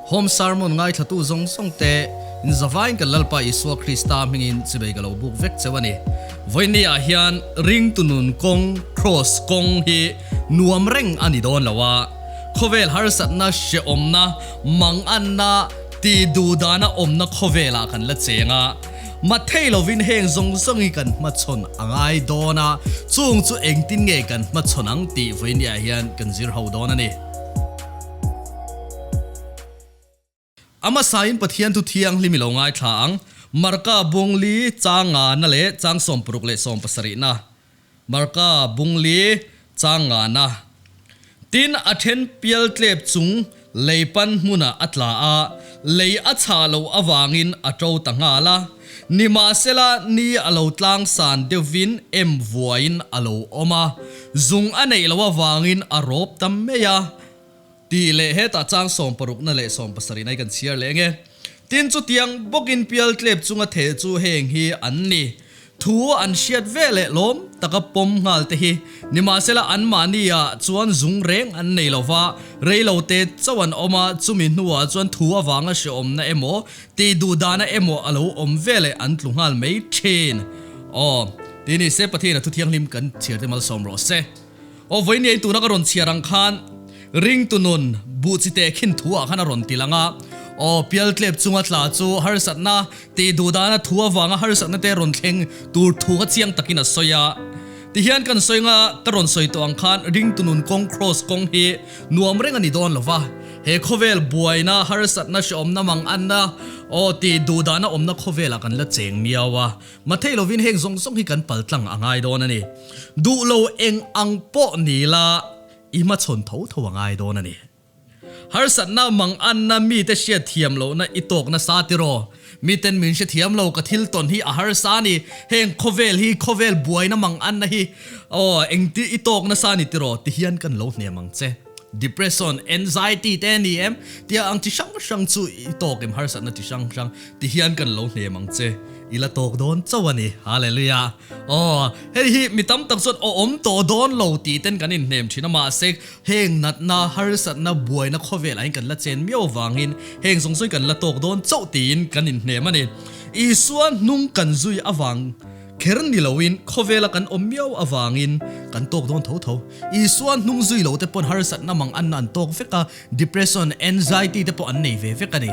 Home Sermon ngaithlatu zawng zawng te in zavaiin kan Lalpa Isua Krista hmingin chibei ka lo buk vek cheu a ni. Vawiini ah hian ringtu nun kawng, Kross kawng, hi nuam reng a ni dawn lo a. Khawvel harsatna, hrehawmna, manganna, tih duhdana awmna khawvelah kan la cheng a. Mathei lovin heng zawng zawng hi kan hmachhawn a ngai dawn a, chung chu engtin nge kan hmachhawn ang tih vawiini ah hian kan zir ho dawn a ni. A hmasain Pathian thu thianghlim i lo ngaithla ang. Marka bungli chang ngana leh chang 60 leh 70 na. Marka bungli chang ngana. Tin, a then pial tlep chung lei pan hmunah a tla a, lei a chhah loh avangin a to ta nghal a. Nimahsela, ni a lo tlangsan deuhvin em vuaiin a lo awm a, zung a neih loh avangin a rawp ta mai a. Tih leh hetah chang sawmparukna leh sawmpasarihna hi kan chhiar leh enge. Tin, chutiang bawkin pial tlep chunga theh chu heng hi an ni. Thu an hriat ve leh lawm taka pawm nghal te hi. Nimahsela anmahniah chuan zung reng an nei lo va, reilote chauh an awm a, chumi hnuah chuan thu avanga hreawmna emaw, tih duhdahna emaw a lo awm ve leh an tlu nghal mai thin. Aw, ti ni se Pathian a thu thianghlim kan chhiar te malsawm rawh se. Aw vawiin tuna ka rawn chhiar ang khan ringtu nun buh chi teh khin thu ah khan a rawn ti lang a, aw pial tlep chunga tla chu harsatna tih duh dana thu avanga harsatna te rawn thleng tur thu kha chiang takin a sawi a. Tihian kan sawi anga ka rawn sawi tawh ang khan ringtu nun kawng cross kawng hi nuam reng a ni dawn lo va, he khawvel buaina harsatna hreawmna mang anna aw tih duh dana awmna khawvelah kan la cheng miau a. Mathei lovin heng zawng zawng hi kan pal tlang a ngai dawn a ni. Duh lo eng ang pawh ni la, i hmachhawn tho tho a ngai dawn a ni. Harsatna mang anna mite hriat thiam lohna i tawk nasa tiraw? Miten min hrethiam lo, ka thil tawn hi a harsa a ni. Heng khawvel hi, khawvel buaina mang anna hi, aw, engti i tawk nasa a ni tiraw? Ti hian kan lo hnem ang che. Depression, anxiety te a ni em? Tia ang chi hrang hrang chu i tawk em harsatna chi hrang hrang ti hian kan lo hnem ang che. I la tawk dawn chauh a ni. Hallelujah. Aw, hei hi mi tam tak chuan aw awm tawh dawn lo tih ten kan inhnem thin a, mahse heng natna, harsatna, buaina khawvelah hian kan la chen miau avangin heng zawng zawng hi kan la tawk dawn chauh tiin kan inhnem a ni. Isua hnung kan zui avang. Kher ni loin khawvela kan awm miau avangin kan tawk dawn tho tho. Isua hnung zui lo te pawn harsatna mang anna an tawk vek a, depression, anxiety te pawh an nei ve vek a ni.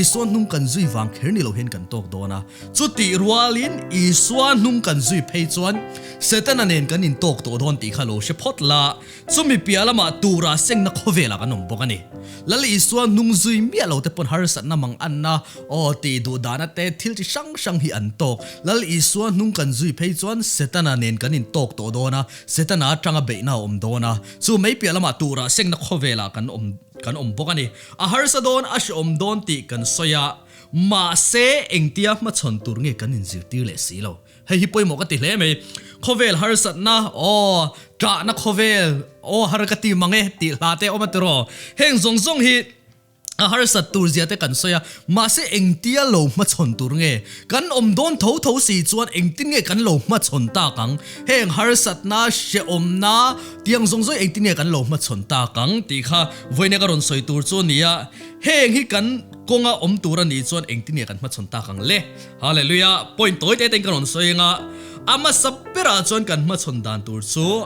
Isua hnung kan zui vang kher ni lo hian kan tawk dawn a. Chutih rualin Isua hnung kan zui phei chuan Setana nen kan intawk tawh dawn tih kha lo hre phawt la. Chumi piah lamah tura sengna khawvelah kan awm bawk a ni. Lal Isua hnung zui miah lo te pawn harsatna mang anna, aw tih duh dana te thil chi hrang hrang hi an tawk. Lal Isua hnung kan zui phei chuan Setana nen kan intawk tawh dawn a, Setana atanga beihna a awm dawn a. Chu mai piah lamah tura sengna khawvelah kan awm kan awm bawk a ni. A harsa dawn, a hreawm dawn tih kan sawi a, mahse engtia hmachhawn tur nge kan inzirtir leh si lo. Hei hi pawimawh ka ti hle mai. Khawvel harsatna, aw, ṭahna khawvel, aw har ka ti mang e tih hla te awm a tiraw. Heng zawng zawng hi a harsat tur zia te kan sawi a, mahse engtia lo hmachhawn tur nge? Kan awm dawn tho tho si chuan engtin nge kan lo hmachhawn tak ang? Heng harsatna, hrehawmna tiang zawng zawng hi engtin nge kan lo hmachhawn tak ang tih kha vawiin ka rawn sawi tur chu a ni a. Heng hi kan kawnga awm tur a nih chuan engtin nge kan hmachhawn tak ang le? Hallelujah! Point tawi te tein ka rawn sawi anga, a hmasa berah chuan kan hmachhawn dan tur chu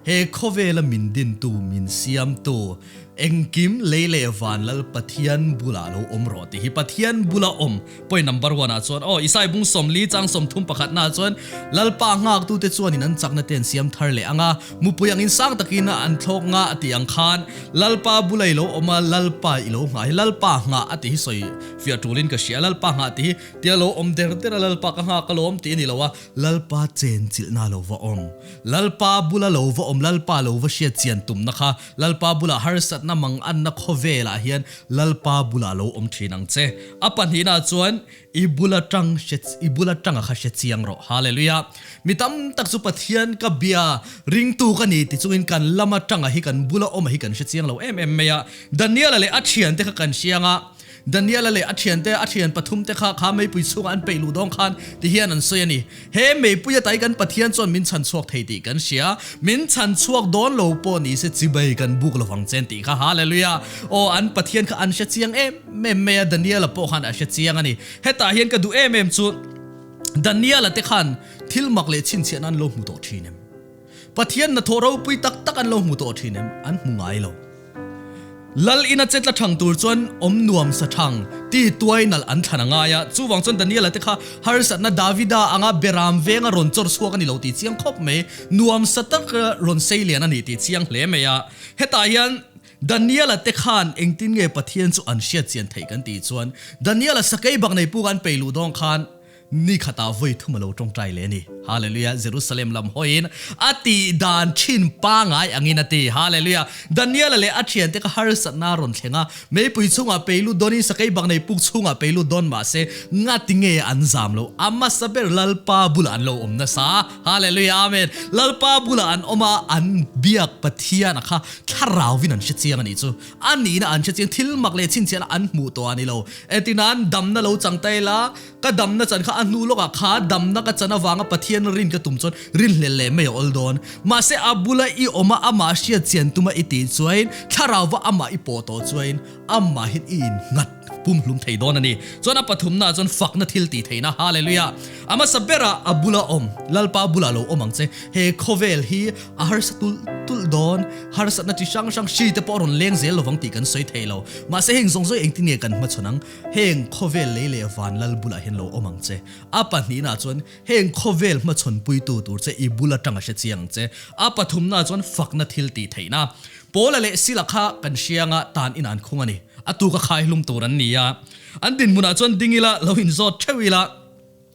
he khawvela min dintu, min siamtu, engkim lei leh van lal Pathian bulah lo awm rawh tih hi Pathian bula awm. Point number one ah chuan aw Isai bung 40 chang 30 pakhatna ah chuan Lalpa nghaktute chuanin an chakna te an siam thar leh anga, mupui angin sang takin an thlawk nga a tih ang khan Lalpa bula i lo awm a, Lalpa i lo nghah hi Lalpa nghah a tih hi sawi Fiah tulin ka hria, Lalpa nghah tih hi tia lo awm der der a, Lalpa ka nghak alawm tih a ni lo a, Lalpa chen chilhna lo va awm, Lalpa bula lo va awm, Lalpa lo va hriat chian tumna kha, Lalpa bulah harsatna mang anna khawvelah hian Lalpa bulah lo awm thin ang che. A pahnihna chuan i bula tang hre i bula tanga kha hre chiang rawh. Hallelujah. Mi tam tak chu Pathian ka bia ringtu ka ni ti chungin kan lama tanga hi kan bula awma hi kan hre chiang lo em em mai a. Daniela leh a thiante kha kan hriang a. Daniela leh a thiante, a thian pathumte kha kha meipui chhungah an peih luh dawn khan ti hian an sawi a ni. He meipui atai kan Pathian chuan min chhan chhuak thei tih kan hria. Min chhan chhuak dawn lo pawh ni se chibai kan buk lovang chen tih kha. Hallelujah! Aw, an Pathian kha an hre chiang em em mai a, Daniela pawh khan a hre chiang a ni. Hetah hian ka duh em em chu Daniela te khan thil mak leh chhinchhiahna an lo hmu tawh thin em? Pathian hnathawh ropui tak tak an lo hmu tawh thin em? An hmu ngai lo. Lal ina chetla thang tur chuan awm nuam sa thang ti tuai nalh an thlan a ngai a. Chuvang chuan Daniela te kha harsatna Davida anga beram venga rawn chawr chhuak a ni lo tih chiang khawp mai. Nuam sa tak rawn sei lian a ni tih chiang hle mai a. Hetah hian Daniela te khan engtin nge Pathian chu an hriat chian theih kan tih chuan Daniela sakei bak nei puk an pei luh dawn khan Ni khatah vawi thum a lo tawngtai leh a ni. Hallelujah! Jerusalem lam hawiin a tih dan thin pangai angin a ti. Hallelujah! Daniela leh a thiante kha harsatna a rawn thleng a, meipui chhungah pei lut dawnin sakei bak nei puk chhungah pei lut dawn mah se ngati nge an zam lo? A hmasa ber Lalpa bulah an lo awm nasa. Hallelujah! Amen! Lalpa bulah an awm a, an biak Pathiana kha thlarauvin an hre chiang a nih chu. A nihna an hre chiang, thil mak leh chhinchhiahna an hmuh tawh a ni lo. Engtin damna lo chang ta ila, Ka damna chan kha a hnu lawkah kha damna ka chan avanga Pathian rin ka tum chuan rinhlelh leh mai a awl dawn. Mahse a bula i awm a, amah hriat chian tuma i tih chuain thlarauva amah i pawh tawh chuain amahin i innghat pumhlum thei dawn a ni. Chuan a pathumnaah chuan fakna thil tih theihna, Hallelujah! A hmasa berah a bula awm, Lalpa bulah lo awm ang che. He khawvel hi a harsa tulh tulh dawn, harsatna chi hrang hrang hri te pawh a rawn leng zel lovang tih kan sawi thei lo. Mahse heng zawng zawng engtin nge kan hmachhawn ang? Heng khawvel lei leh van lal bulah hian lo awm ang che. A pahnihnaah chuan heng khawvel hmachhawnpuitu tur che i bul atang a hre chiang ang che. A pathumnaah chuan fakna thil tih theihna. Paula leh Sila kha kan hrianga tan in an khung a ni. A tuka khai hlum tur an ni a. An dinhmunah chuan ding ila, lo inzawt theuh ila.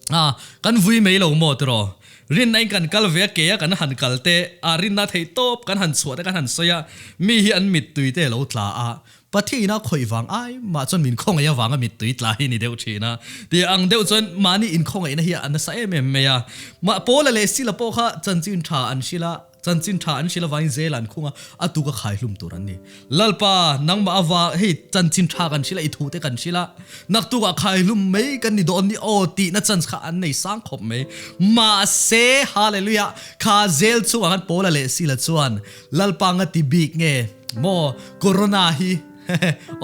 A, kan vui mai lo maw tiraw? Rinna in kan kal ve a, ke a kan han kal te, a rinna theih tawp kan han chhuah te kan han sawi a, mi hi an mittui te lo tla a, Pathian a khawih vang ai mah chuan min khawngaih avanga mittui tla hi ni deuh thin a, tih ang deuh chuan mahni inkhawngaihna hi a nasa em em mai a. Mah Paula leh Sila pawh kha chanchin tha an hrilh a, chanchin tha an hrilh avangin zel an khung a, a tuk a khai hlum tur an ni. Lalpa, nangmah avang hei chanchin tha kan hrilh a, i thu te kan hrilh a, naktukah khai hlum mai kan ni dawn ni aw tihna chance kha an nei sang khawp mai. Mahse, Hallelujah, kha zel chungah khan Paula leh Sila chuan Lalpa nga ti bik nge maw corona hi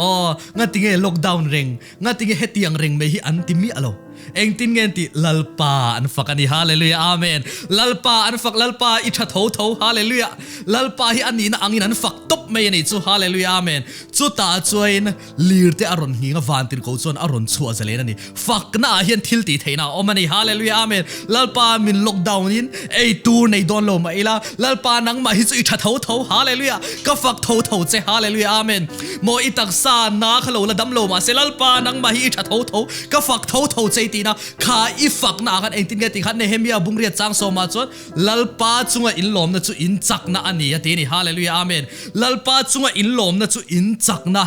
aw nga ti nge lockdown reng nga ti nge hetiang reng mai hi an ti miah lo engtin nge an tih Lalpa an fak a ni hallelujah amen Lalpa an fak Lalpa i tha tho tho hallelujah Lalpa hi a nihna angin an fak tawp mai a nih chu hallelujah amen chutah chuan Lir te a rawn nghing a, vantirhkoh chuan a rawn chhuah zalen a ni. Fakna ah hian thil tih theihna a awm a ni. Hallelujah Amen. Lalpa min lockdown in ei tur nei dawn lo mah ila, Lalpa nangmah hi chu i tha tho tho. Hallelujah. Ka fak tho tho che. Hallelujah Amen. Maw i taksa na kha lo la dam lo mah se, Lalpa nangmah hi i tha tho tho. Ka fak tho tho che i tihna kha i fakna ah khan engtin nge tih khan Nehemia bungriat chang sawmah chuan Lalpa chunga inlawmna chu in chakna a ni a ti a ni. Hallelujah Amen. Lalpa chunga inlawmna chu in chakna.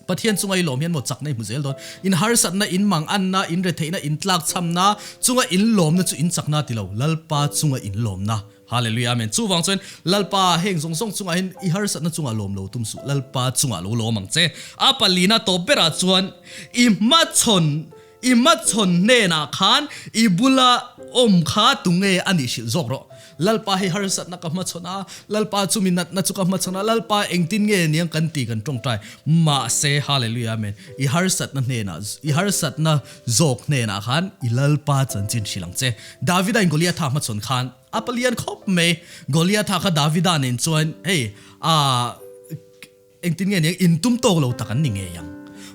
Pathian chunga i lawm hian maw chakna i hmu zel dawn. In harsatna, in manganna, in retheihna, in tlakchhamna chunga inlawmna chu in chakna a ti lo. Lalpa chunga inlawmna. Hallelujah Amen. Chuvang chuan Lalpa heng zawng zawng chungah hian i harsatna chungah lawm lo tum suh. Lalpa chungah lo lawm ang che. A palina tawp berah chuan i hmachhawn I hmachhawn hnenah khan i bula awm kha tunge a nih hrilh zawk rawh. Lalpa hei harsatna ka hmachhawn a, Lalpa chumi natna chu ka hmachhawn a, Lalpa engtin nge niang kan ti kan tawngtai. Mahse, Hallelujah Amen, i harsatna hnenah, i harsatna zawk hnenah khan i Lalpa chanchin hrilh ang che. Davida in Goliatha hmachhawn khan a palian khawp mai. Goliatha kha Davida nen chuan hei aa. Engtin nge nia intum tawk lo tak an ni ngei ang.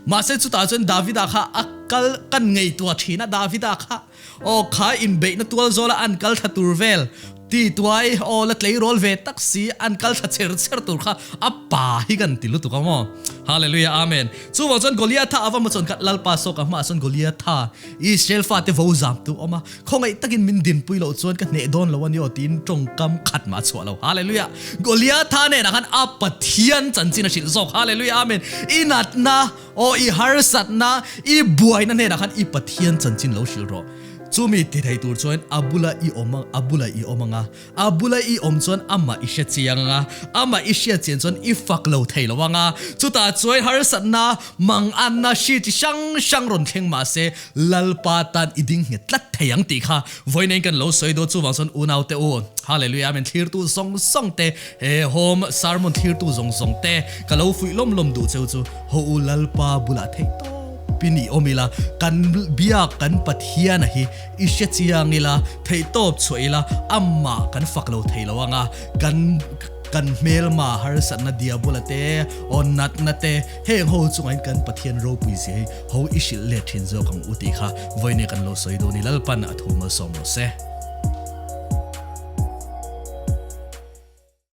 Mahse chutah chuan Davida kha a kal kan ngaihtuah thin a, Davida kha aw kha inbeihna tual zawla an kal thla tur vel ti tuai aw la tleirawl ve tak si an kal thla cher cher tur kha a pa hi kan ti lutuk ang aw. Hallelujah Amen. Chuvang chuan Goliatha a va hmachhawn kha Lalpa sawka hmaah chuan Goliatha Israel fate vo zam tu awm a, Khawngaih takin min dinpui loh chuan ka hneh dawn lo a ni aw tiin tawngkam khat mah a chhuah lo. Hallelujah! Goliatha nenah khan a Pathian chanchin a hrilh zawk. Hallelujah! Amen! I natna, aw i harsatna, i buaina hnenah khan i Pathian chanchin lo hrilh rawh. Chumi ti thei tur chuan a bula i awm a bula i awm anga, a bula i awm chuan amah i hre chiang anga, amah i hriat chian chuan i fak lo thei lo anga, chutah chuan harsatna, manganna, hri chi hrang hrang rawn thleng mahse Lalpa tan i ding nghet tlat thei ang tih kha vawiin kan lo sawi dawn chuvang chuan unaute u Hallelujah Amen thlirtu zawng zawng te he home sermon thlirtu zawng zawng te ka lo fuih lawm lawm duh cheu chu ho u Lalpa bulah theih tawp in i awm ila kan biak kan Pathian a hi i hre chiang ila theih tawp chhuah ila amah kan fak lo thei lo anga kan kan hmelma harsatna diabola te aw natna te heng ho chungah in kan Pathian ropui zia hi Ho i hrilh let thin zawk ang u tih kha vawiin kan lo sawi dawn i Lalpan a thu malsawm rawh se.